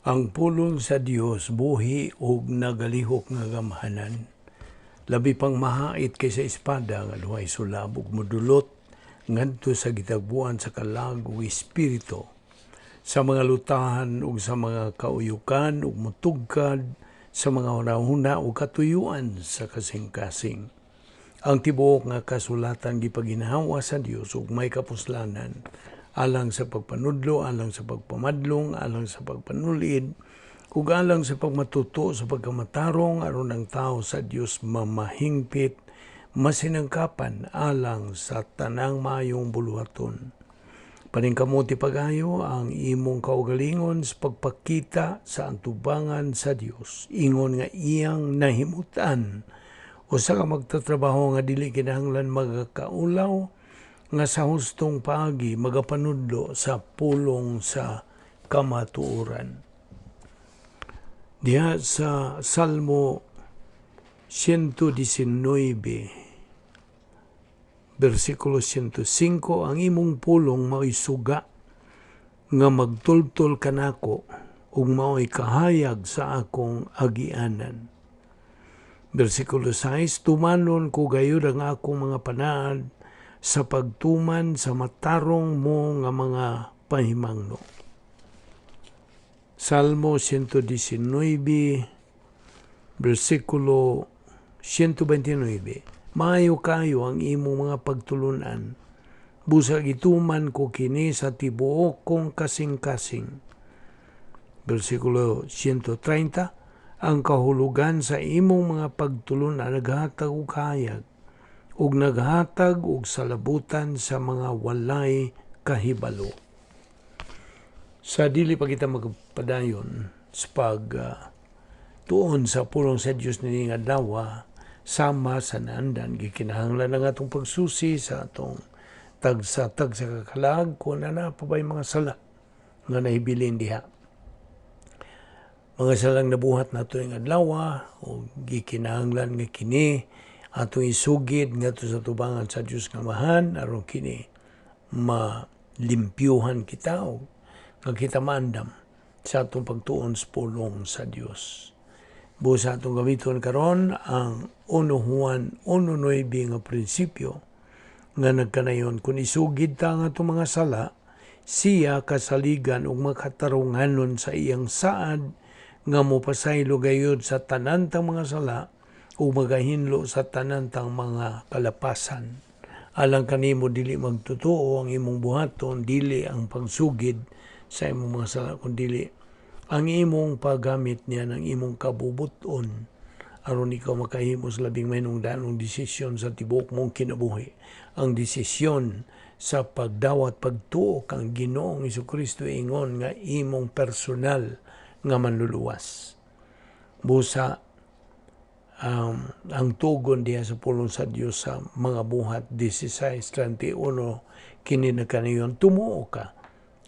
Ang pulong sa Dios buhi ug nagalihok nga gamhanan. Labi pang mahait kaysa espada nga duhay sulab ug modulot ngadto sa gitagbuan sa kalag ug espiritu, sa mga lutahan ug sa mga kauyukan, ug motugkad sa mga hunahuna ug katuyuan sa kasing-kasing. Ang tibuok nga kasulatan gipaginhawa sa Dios ug may kapuslanan alang sa pagpanudlo, alang sa pagpamadlong, alang sa pagpanulid, ug alang sa pagmatuto sa pagkamatarong, aron ang tao sa Dios mamahingpit, masinangkapan alang sa tanang maayong buluhaton. Paningkamuti pag-ayo ang imong kaugalingon sa pagpakita sa antubangan sa Dios, ingon nga iyang nahimutan, usa ka magtatrabaho nga dili kinahanglan magakaulaw, nga sa hustong paagi magapanudlo sa pulong sa kamatuoran. Diha sa Salmo 119, versikulo 105, ang imong pulong mao'y suga nga magtultol kanako ug mao'y kahayag sa akong agianan. Versikulo 6, tumanon ko gayud ang akong mga panaad sa pagtuman sa matarong mo nga mga pahimangno. Salmo 119, versikulo 129, maayo kayo ang imong mga pagtulunan, busag ituman ko kini sa tibuok kong kasing-kasing. Versikulo 130, ang kahulugan sa imong mga pagtulunan naghatag og kahayag, ug naghatag og salabutan sa mga walay kahibalo. Sa dili pa kita magpadayon sa pag tuon sa pulong sa Dios nining adlaw, sama sa naandan gikinahanglan ang atong pagsusi sa atong tagsa-tagsa kakalag kung ana pa ba'y mga sala nga nahibilin diha. Mga salang nabuhat nato ning adlaw o gikinahanglan nga kini atong isugid ngadto sa tubangan sa Dios nga Amahan aron kini malimpyuhan kita o nga kita maandam sa atong pagtuon sa pulong sa Dios. Busa atong gamiton karon ang 1 Juan 1:9 nga prinsipyo nga nagkanayon kung isugid ta ang atong mga sala, siya kasaligan ug makatarunganon sa iyang saad nga mopasaylo gayud sa tanan tang mga sala ug magahinlo sa tanan tang mga kalapasan. Alang kanimo dili magtotoo ang imong buhaton, dili ang pagsugid sa imong mga sala, kun dili ang imong paggamit niya ng imong kabubuton aron ikaw makahimo sa labing mahinungdanong desisyon sa tibuok mong kinabuhi. Ang desisyon sa pagdawat pagtuo kang Ginoong Hesukristo ingon nga imong personal nga manluluwas. Busa ang tugon diha sa pulong sa Dios sa mga buhat 16:31 kini nagkanayon, tumuo ka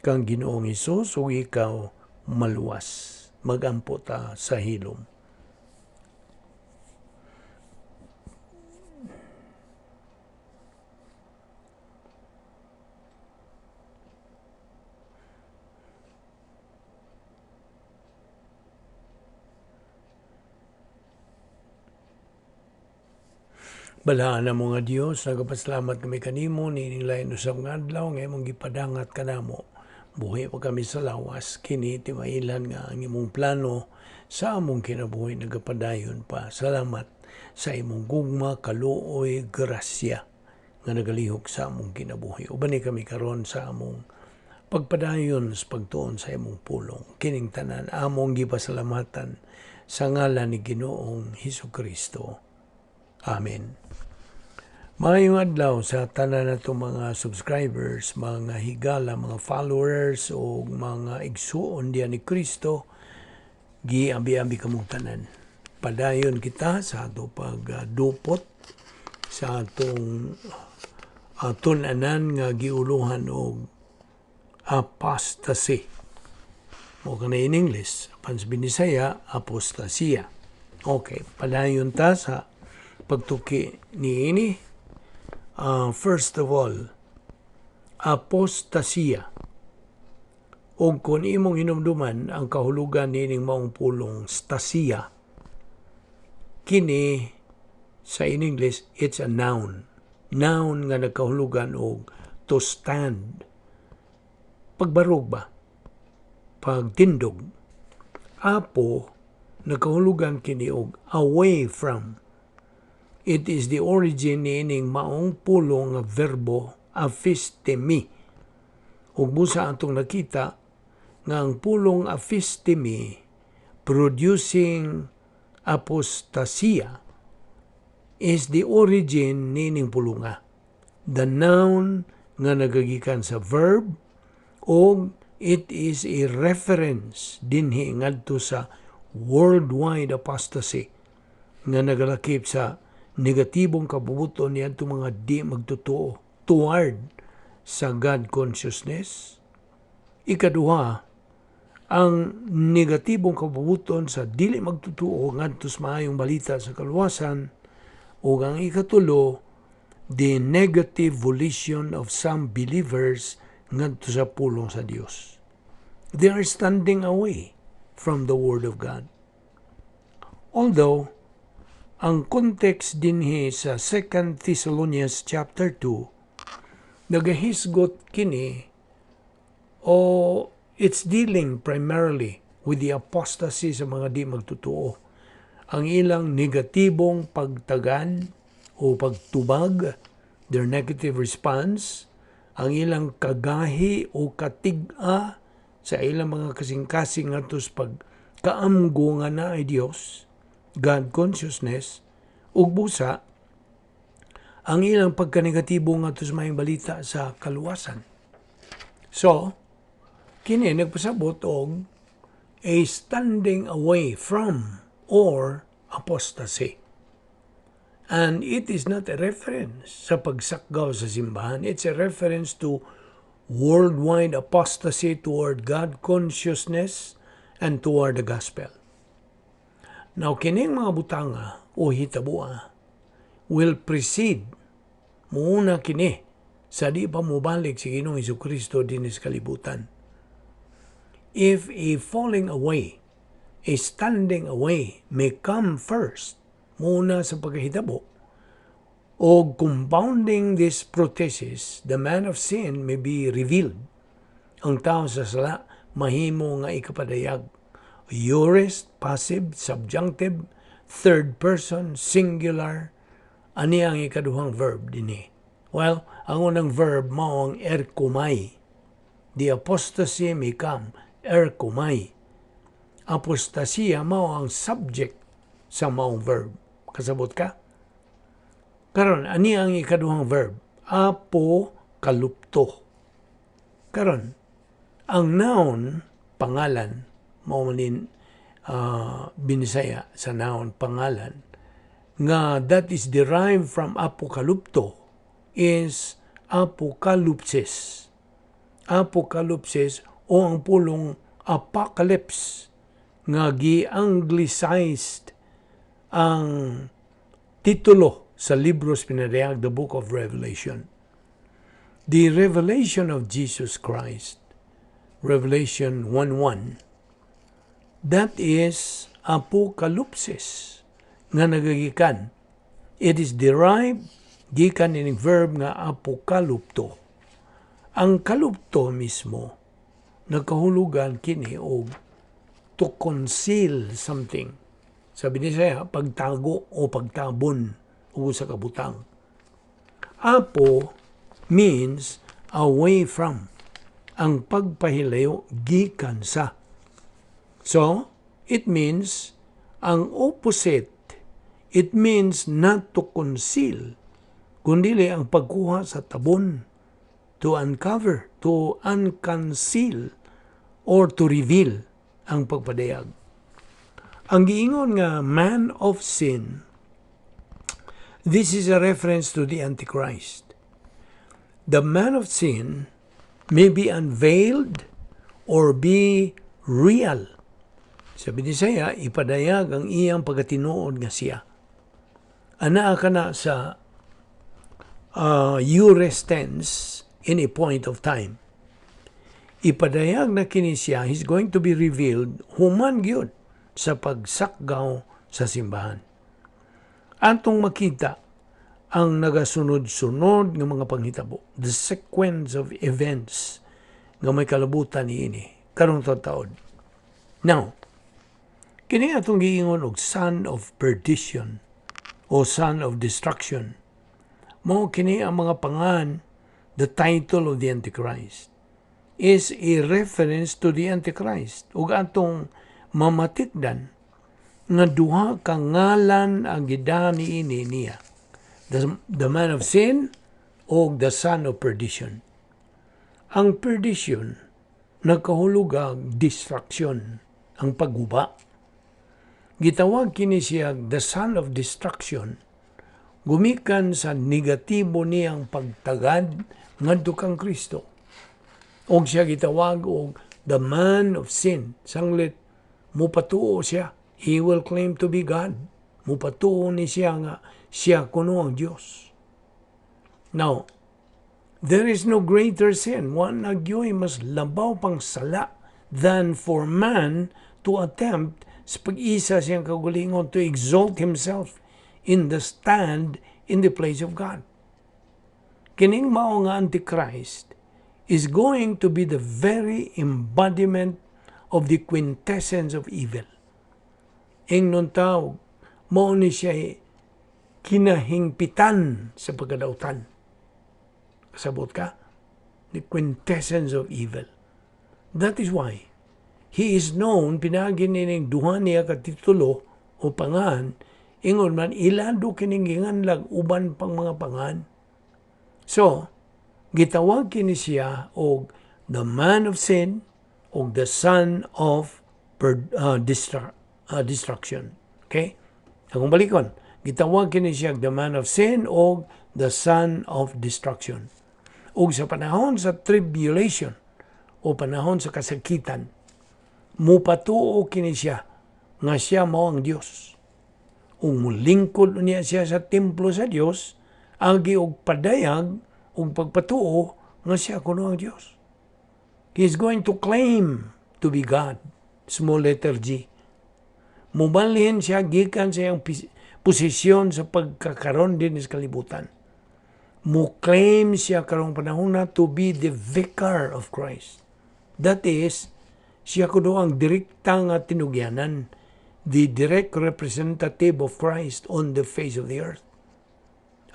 kang Ginoong Hesus ug ikaw maluwas. Magampo ta sa hilom. Balaan mo nga Dios, nagapasalamat kami kanimo niining lain usab nga adlaw nga imong gipadangat kanamo. Buhi pa kami sa lawas, kini timailan nga ang imong plano sa among kinabuhi nagapadayon pa. Salamat sa imong gugma, kaluoy, grasya nga nagalihok sa among kinabuhi. Ubani kami karon sa among pagpadayon sa pagtuon sa imong pulong. Kining tanan among gipasalamatan sa ngalan ni Ginoong Hesukristo. Amen. Maayong adlaw sa tanan nato mga subscribers, mga higala, mga followers o mga igsuon diya ni Kristo, giambi-ambi kamong tanan. Padayon kita sa ato pagdupot sa atong tun-anan nga giuluhan og apostasy. Mo kana in English, apan sa Binisaya, apostasia. Okay, padayon ta sa pagtuki niini. First of all, apostasia Ug kung imong hinumduman ang kahulugan niining maong pulong stasia, kini sa in English, it's a noun. Noun nga nagkahulugan og to stand. Pagbarog ba? Pagtindog. Apo, nagkahulugan kini og away from. It is the origin niining maong pulong nga verbo aphistemi. Ug busa atong nakita nga ang pulong aphistemi producing apostasia is the origin niining pulunga. The noun nga nagagikan sa verb og it is a reference dinhi ngadto sa worldwide apostasy nga nagalakip sa negatibong kabubuton niadto mga di magtotoo toward sa God consciousness. Ikaduha, ang negatibong kabubuton sa dili magtotoo ngadto sa maayong balita sa kaluwasan, ug ang ikatulo, the negative volition of some believers ngadto sa pulong sa Dios. They are standing away from the Word of God. Although, ang context dinhi sa 2 Thessalonians chapter 2, nagahisgot kini o it's dealing primarily with the apostasy sa mga di magtotoo. Ang ilang negatibong pagtagan o pagtubag, their negative response, ang ilang kagahi o katig-a sa ilang mga kasing-kasing ngadto sa pagkaamgo nga naay Dios, God consciousness, ug busa ang ilang pagkanegatibo ngadto sa maayong balita sa kaluwasan. So, kini nagpasabot og a standing away from or apostasy. And it is not a reference sa pagsakgaw sa simbahan. It's a reference to worldwide apostasy toward God consciousness and toward the gospel. Now, kining mga butanga o hitabua will precede, muuna kini sa di pa mobalik si Ginoong Kristo dinhi sa kalibutan. If a falling away, a standing away may come first, muna sa pagkahitabo, o compounding this prothesis, the man of sin may be revealed. Ang tao sa sala, mahimo nga ikapadayag. Aorist, passive, subjunctive, third person, singular, ani ang ikaduhang verb dinhi? Well, ang unang verb mao ang erchomai. The apostasy may come, erchomai. Apostasia mao ang subject sa maong verb. Kasabot ka? Karon, ani ang ikaduhang verb? Apokalupto. Karon, ang noun, pangalan, mao man binisaya sa noun, pangalan, nga that is derived from apokalupto is apokalupsis. Apokalupsis o ang pulong apocalypse nga gi-anglicized ang titulo sa libro sa pinadayag, the Book of Revelation. The revelation of Jesus Christ, Revelation 1:1, that is apokalupsis nga nagagikan. It is derived gikan ining verb nga apokalupto. Ang kalupto mismo nagkahulugan kini og to conceal something. Sabi ni siya, pagtago o pagtabon o sa kabutang. Apo means away from. Ang pagpahilayo gikan sa. So, it means ang opposite. It means not to conceal, kundi ang pagkuha sa tabon, to uncover, to unconceal, or to reveal ang pagpadayag. Ang giingon nga man of sin, this is a reference to the Antichrist. The man of sin may be unveiled or be real. Sabi ni siya, ipadayag ang iyang pagkatinuod nga siya. Anaa ka na sa aorist tense in a point of time. Ipadayag na kini siya, he's going to be revealed human gyud sa pagsakgaw sa simbahan. Atong makita ang nagasunod-sunod nga mga panghitabo, the sequence of events nga may kalabutan niini karong taud. Now, kini atong giingon og son of perdition o son of destruction. Mao kini ang mga pangan, the title of the Antichrist is a reference to the Antichrist. Ug atong mamatikdan nga duha ka ngalan ang gidahan niini niya. The man of sin o the son of perdition. Ang perdition nagkahulugag destruction, ang pagguba. Gitawag kini siya the son of destruction gumikan sa negatibo niyang pagtagad ngadto kang Kristo. Og siya gitawag og the man of sin. Sanglit mupatuo siya. He will claim to be God. Mupatuo ni siya nga siya kuno ang Dios. Now, there is no greater sin. Wa na gyoy mas labaw pang sala than for man to attempt sa pag-isa siyang kaugalingon to exalt himself in the stand in the place of God. Kining mao nga Antichrist is going to be the very embodiment of the quintessence of evil. Ingnon tawag, mao ni siya kinahingpitan sa pagkadautan. Kasabot ka? The quintessence of evil. That is why he is known, pinaagi nining duha niya ka titulo o pangan, ingon man, ilado kining ginganlag uban pang mga pangan. So, gitawag kini siya og the man of sin og the son of destruction. Okay? Akong balikon, gitawag kini siya the man of sin og the son of destruction. Og sa panahon sa tribulation o panahon sa kasakitan, mupatuo kini siya nga siya mao ang Dios. Ug mulingkod niya siya sa templo sa Dios, agi og padayag ug pagpatuo nga siya kuno ang Dios. He is going to claim to be God, small letter G. Mubalhin siya gikan sa iyang posisyon sa pagkakaron din sa kalibutan. Mo-claim siya karong panahon na to be the vicar of Christ. That is, siya kuno ang direkta nga tinugyanan, the direct representative of Christ on the face of the earth.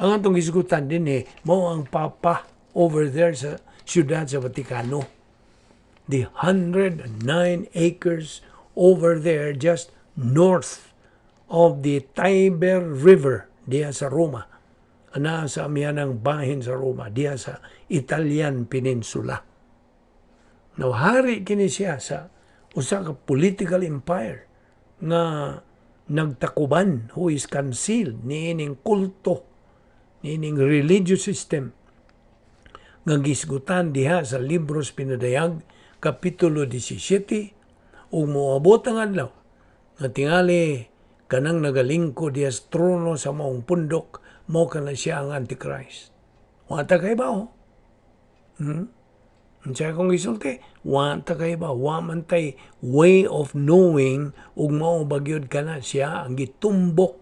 Ang atong gisgutan din eh, mao ang Papa over there sa siyudad sa Vatikano. The 109 acres over there just north of the Tiber River diya sa Roma. Ana sa amihanang bahin sa Roma, diya sa Italian Peninsula. Now, hari kini siya sa usa ka political empire nga nagtakuban, who is concealed niining kulto, niining religious system nga gisgutan diha sa Libros Pinadayag kapitulo 17. Ug moabot ang adlaw nga tingali kanang nagalingkod diha sa trono sa maong pundok, mao kana siya ang Antichrist. Wa ta kay ba? Unsa akong gisulti? Wa ta kay ba? Wa man tay way of knowing ug mao ba gyud kana siya ang gitumbok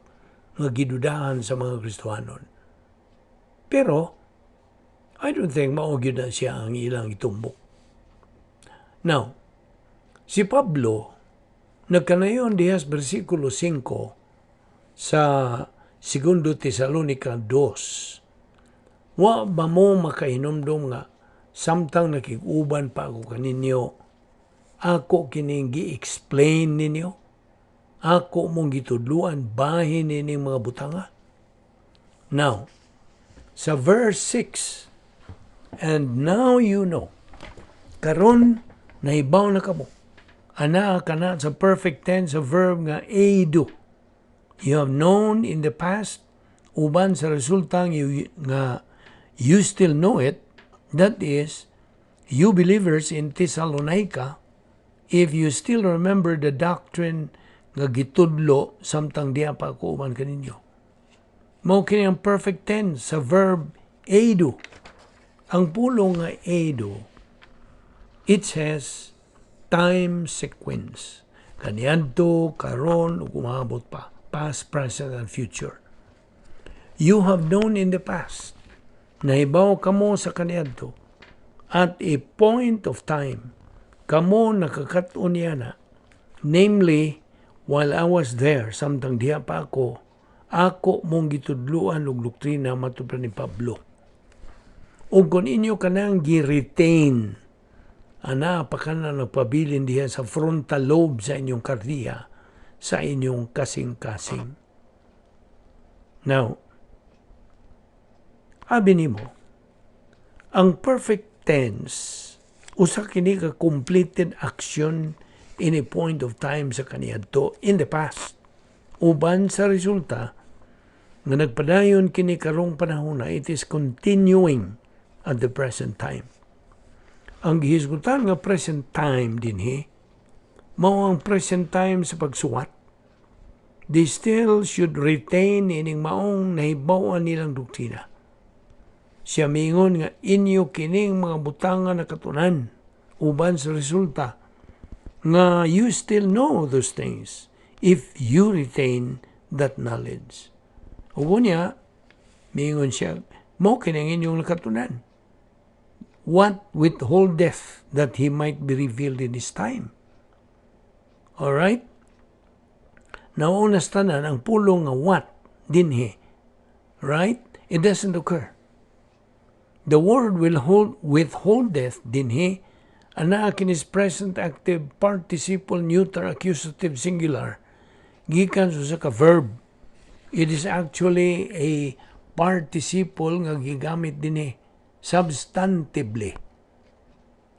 nga gidudahan sa mga Kristohanon. Pero I don't think mao gyud na siya ang ilang gitumbok. Now, si Pablo nagkanayon diha sa bersikulo 5 sa Segundo Tesalonica 2. Wa ba mo makahinumdom nga samtang nakig-uban pa ako kaninyo, ako kining gi-explain ninyo? Ako mong gitudluan bahin nining mga butanga? Now, sa verse 6, "And now you know," karon nahibaw na kamo. Ana kana sa perfect tense sa verb nga eido. You have known in the past, uban sa resultang you, nga you still know it, that is, you believers in Thessalonica, if you still remember the doctrine nga gitudlo samtang diya pa ako uban kaninyo. Mao kini ang perfect tense sa verb eido. Ang pulong nga eido, It says time sequence. Kaniadto, karon, ug umabot pa. Past, present, and future. You have known in the past. Nahibaw kamo sa kaniadto. At a point of time, kamo nakakat-on niana. Namely, while I was there, samtang diha pa ako, ako mong gitudluan og doktrina matud pa ni Pablo. Ug kung inyo kanang gi-retain, ana pa kana nagpabilin diha sa frontal lobe sa inyong kardiya, sa inyong kasing-kasing. Now, abi nimo, ang perfect tense, usa kini ka completed action in a point of time sa kaniadto in the past. Uban sa resulta, nga nagpadayon kini karong panahon na, it is continuing at the present time. Ang gihisgutan nga present time dinhi, mao ang present time sa pagsuwat. They still should retain ining maong nahibaw-an nilang doktrina. Siya miingon nga inyo kining mga butanga nakatunan uban sa resulta nga you still know those things if you retain that knowledge. Ug niya, miingon siya, mo kining inyong nakatunan. What withholdeth that he might be revealed in his time? Alright? Nauna sa tanan ang pulong nga "what" dinhi. Right? It doesn't occur. The word will hold, "withholdeth" dinhi, ana kini is present active participle neuter accusative singular gikan sa ka verb. It is actually a participle nga gigamit dinhi substantively.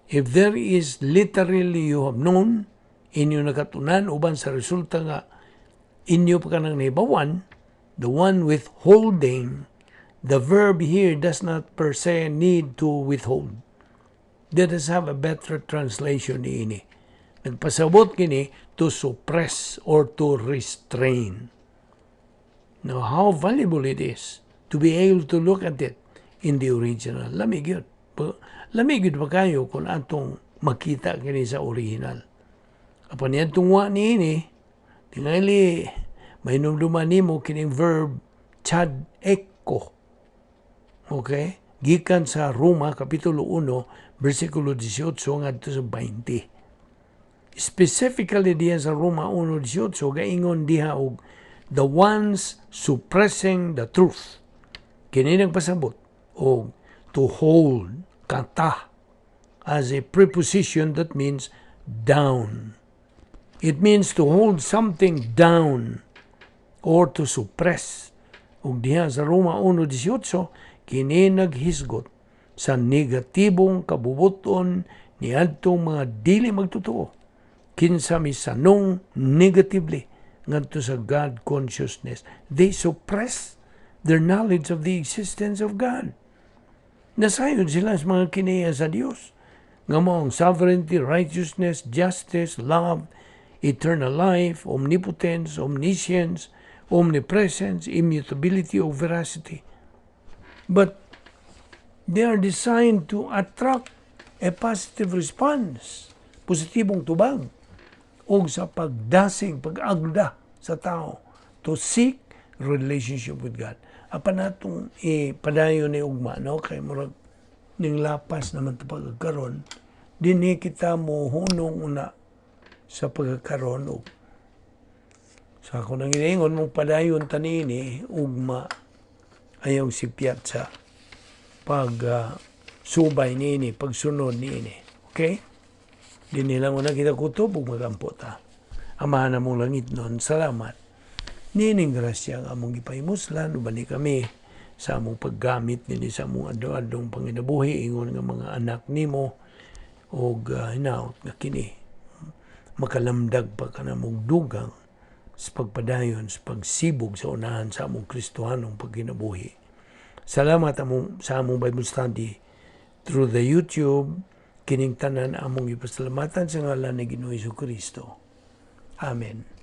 If there is literally "you have known", inyo nakatunan uban sa resulta nga inyo pa kanang nahibawan, the one withholding, the verb here does not per se need to withhold. Let us have a better translation niini. Nagpasabot kini to suppress or to restrain. Now, how valuable it is to be able to look at it in the original. Lami gyud. Lami gyud pa kayo kung atong makita kini sa original. Apan niadtong "wa" niini, tingali mahinumduman nimo kining verb chad eko. Okay? Gikan sa Roma kapitulo 1 bersikulo 18 ngadto sa 20. Specifically diha sa Roma 1:18, gaingon diha og the ones suppressing the truth. Kini nagpasabot og to hold, kata, as a preposition that means down. It means to hold something down or to suppress. Ug diha sa Roma 1:18, kini naghisgot sa negatibong kabubuton niadtong mga dili magtotoo kinsa misanong negatively ngadto sa God consciousness. They suppress their knowledge of the existence of God. Nasayod sila sa mga kinaiya sa Dios nga mao ang sovereignty, righteousness, justice, love, eternal life, omnipotence, omniscience, omnipresence, immutability, o veracity. But they are designed to attract a positive response, positibong tubag, o sa pagdasig, pag-agda sa tao to seek relationship with God. Apan natong ipadayon ni ugma, no? Kay murag ning lapas naman ito pagkakaroon, dinhi kita mo hunong una sa pagkakaroon og sa ako nang ginaingon mong padayon tanini ugma, ayaw sipyat sa pag subay niini, pagsunod niini. Okay? Dinhi lang una kita kutob ug magampo ta. Amahan namong langitnon, salamat. Niining grasya ang among gipahimuslan uban ni kami sa among paggamit nini sa among adlaw-adlong panginabuhi ingon nga mga anak nimo og hinaot nga kini makalamdag pa kanamong dugang sa pagpadayon sa pagsibog sa unahan sa among Kristohanong pagkinabuhi. Salamat among sa among Bible study through the YouTube, kining tanan among ipasalamatan sa ngalan ni Ginoo Kristo. Amen.